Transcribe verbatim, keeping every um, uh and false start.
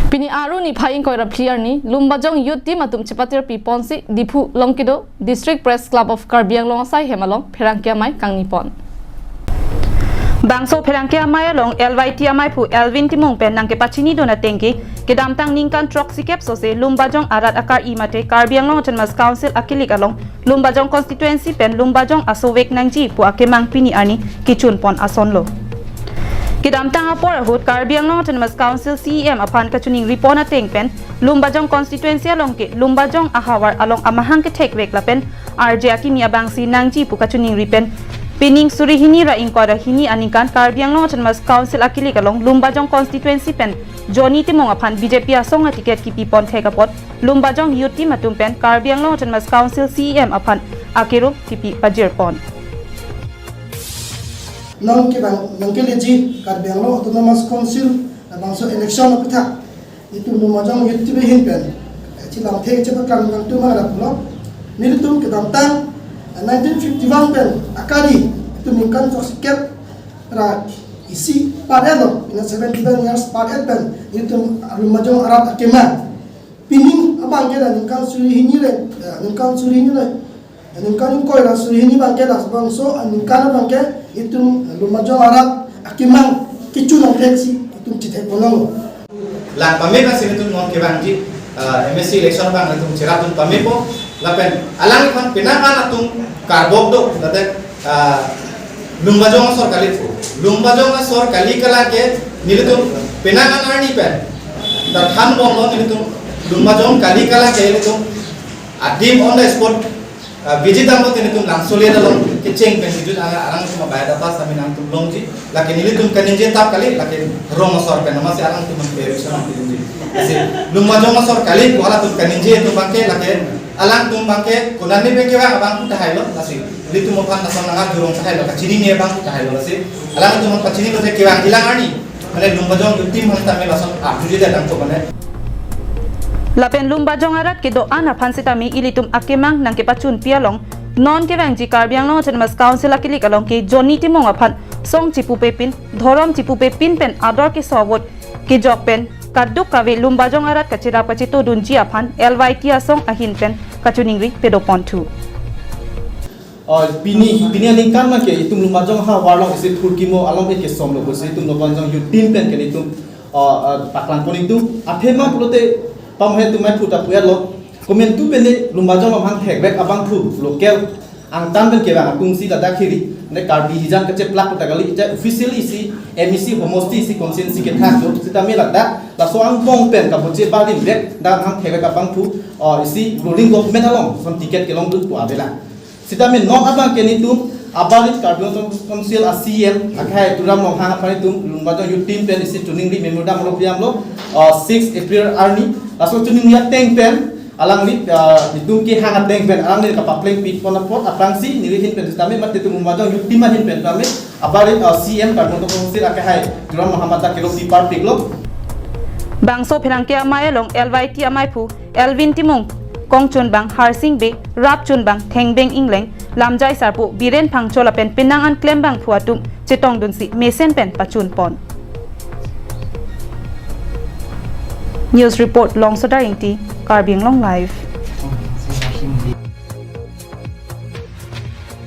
Pini Aru niphai ingkoi ra phli arni Lumbajong Youth Team atum chepatir piponsi Diphu along kedo District Press Club of Karbi Anglong asai hem along pherangke amei kangni pon. Bangso pherangke amei along L Y T amaiphu Elvin Timung pen nangkepachini dun ateng ke, kedamtang ningkan throksikep sose Lumbajong arat akar-i mate Karbi Anglong Autonomous Council akilik along Lumbajong constituency pen Lumbajong asovek nangji pu akemang pini arni kechun pon ason lo. Kedamtang apor ahut Karbi Anglong Autonomous Council C E M aphan kachiningri pon ateng pen Lumbajong constituency along ke Lumbajong ahavar along amahang kethekvek lapen arje akimi abangsi nangji pu kachiningri pen pining suri hini ra ingkoi ra hini aningkan Karbi Anglong Autonomous Council akilik along Lumbajong constituency pen Johnny Timung aphan B J P asong aticket kipi pon thek apot Lumbajong Youth Team atum pen Karbi Anglong Autonomous Council C E M aphan akerum kipi pajir pon. Nangkevang nangkeleji Karbi Anglong Autonomous Council labangso election apitha itum Lumbajong Youth Team ahin pen, eh, chelang thek chepaklang nangtum arap lo. Nelitum kedamtang, eh, nineteen fifty-one pen akar-i itum ningkan throksikep ra isi par-et lo, ina seventy-one years par-et pen itum Lumbajong arat akemang. Pining abangke la ningkan suri hini le, eh, ningkan suri hini le, eh, ningkan ingkoi ra suri hini abangke labangso, eh, ningkan abangke itum Lumbajong arat akemang kechun nangtheksi itum chethek ponlo. Lang pame pensi nelitum non kevangji, eh, M A C election abang nelitum cherap dun pamepo, lapen alangphan penang an atum karbok do, late, eh, Lumbajong asor kali pu. Lumbajong asor kali kalang ke nelitum penang an arni pen dathan bomlo nelitum Lumbajong kali kalang ke nelitum adim on the spot, ah, visit damlote nelitum Langsolia along kecheng pen visit arang, arangtum biodata sami nangtum longji, lake nelitum kaningje tap kali, lake rong asor pen amatsi arangtum man pe-, lasi Lumbajong asor kali pu halatum kaningje atum abangke, lake alangtum abangke konatne pen kevang abang pu tahai lo, lasi nelitum aphan lason nang jurong tahai lo, kachinine abang pu tahai lo, lasi alangtum aphan pachini lote kevangji lang arni mane Lumbajong Youth Team aphan tame lason arjuji dam ko mane. Lapen Lumbajong arat kedo-an aphan sitame ilitum akemang nangkepachunpi along non kevangji Karbi Anglong Autonomous Council akilik along ke Johnny Timung aphan song chipupepin, dhorom chipupepin pen ador keso vote kejok pen kaduk kave Lumbajong arat kacherap kachetodunji aphan L Y T asong ahin pen kachiningri pado ponthu. Oh, pini, pini aningkan abangke itum Lumbajong ahavar along isi thurkimo along eke som lo pusi itum Lumbajong Youth Team pen ke nelitum, oh, oh, paklang pon itum. Athema pulote pamhe tumai phuta pu-et lo. Komantu pen ne Lumbajong amahang thekvek abangphu local angtan pen kevang atum si ladak hiri ne Karbi hijan kacheplak puta kali, ita officially isi M A C homosti isi constituency kethak do. Sitame ladak laso angbong pen kaboche barim vek dak amahang thekvek abangphu, oh, isi ruling government along son ticket kelong dun pu avelang. Sitame non abangke nelitum abarit Karbi Anglong Council a C E M akhai Tuliram Ronghang aphan itum Lumbajong Youth Team pen isi chiningri memorandum rop yam lo, uh, six April arni. Laso chiningri ateng pen alangli, uh, itum kehang ateng pen alangli kapapleng pit pon apot aphrangsi neli ahin pen sitame mate itum Lumbajong Youth Team ahin pen tame abarit, uh, C E M Karbi Anglong Council akhai Tuliram Ronghang ta kelo pi parpik lo. Bangso pherangke amei along L Y T amaiphu Elvin Timung, kongchunbang Harsing Bey, rapchunbang Thengbeng Engleng, lamjai sarpo Biren Phangcho lapen penang an klembangphu atum chetongdunsi mesen pen pachun pon. News report, Longsodar Ingti, Karbi Anglong Live.